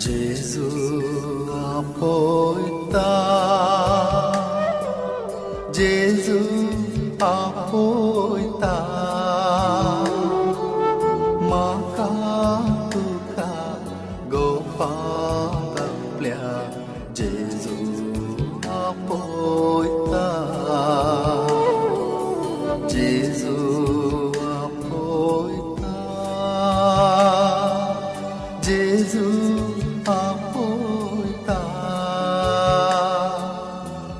जेजू आपयता, जेजू आपयता, म्हाका तुका गोपांत आपल्या जेजू आपयता, जेजू आपयता, जेजू आपयता,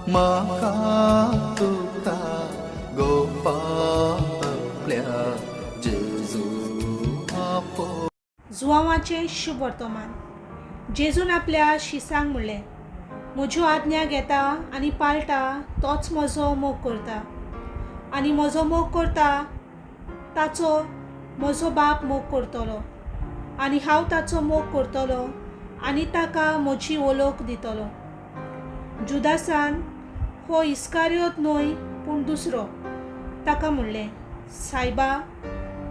म्हाका तुका गोपांत आपल्या जेजू आपयता. जुवांवाचें शुभ वर्तमान. जेजून आपल्या शिसांक म्हणलें, म्हज्यो आज्ञा घेता आनी पाळटा तोच म्हजो मोग करता, आनी म्हजो मोग करता ताचो म्हजो बाप मोग करतलो, आनी हांव ताचो मोग करतलो आनी ताका म्हजी वळख दितलो. जुदासान, हो इस्कारियोत न्हय पूण दुसरो, ताका म्हणलें, सायबा,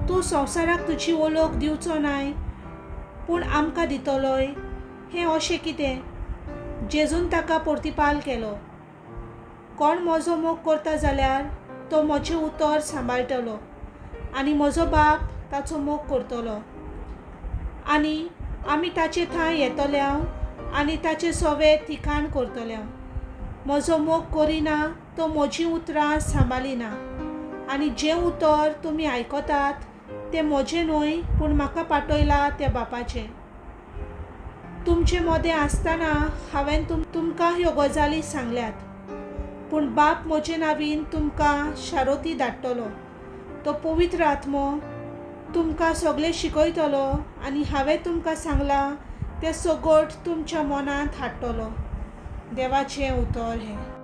तूं संवसाराक तुजी वळख दिवचो नाय पूण आमकां दितलोय, हें अशें कितें? जेजून ताका प्रतिपाल केलो, कोण म्हजो मोग करता जाल्यार तो म्हजें उतर सांबाळटलो, आनी म्हजो बाप ताचो मोग करतलो, आनी आमी ताचे थंय येतले आनी ताचे सवे ठिकाण करतले. म्हजो मोग करिना तो म्हजीं उतरां सांबाळिना, आनी जें उतर तुमी आयकतात तें म्हजें न्हय पूण म्हाका पाठयला त्या बापाचें. तुमचे मदें आसतना हांवें तुमकां ह्यो गजाली सांगल्यात, पूण बाप म्हजे नांवीन तुमकां शारोती धाडटलो, तो पवित्र आत्मो तुमकां सगळें शिकयतलो आनी हांवें तुमकां सांगलां तें सगट तुमच्या मनांत हाडटलो. देवाचें उतर हें.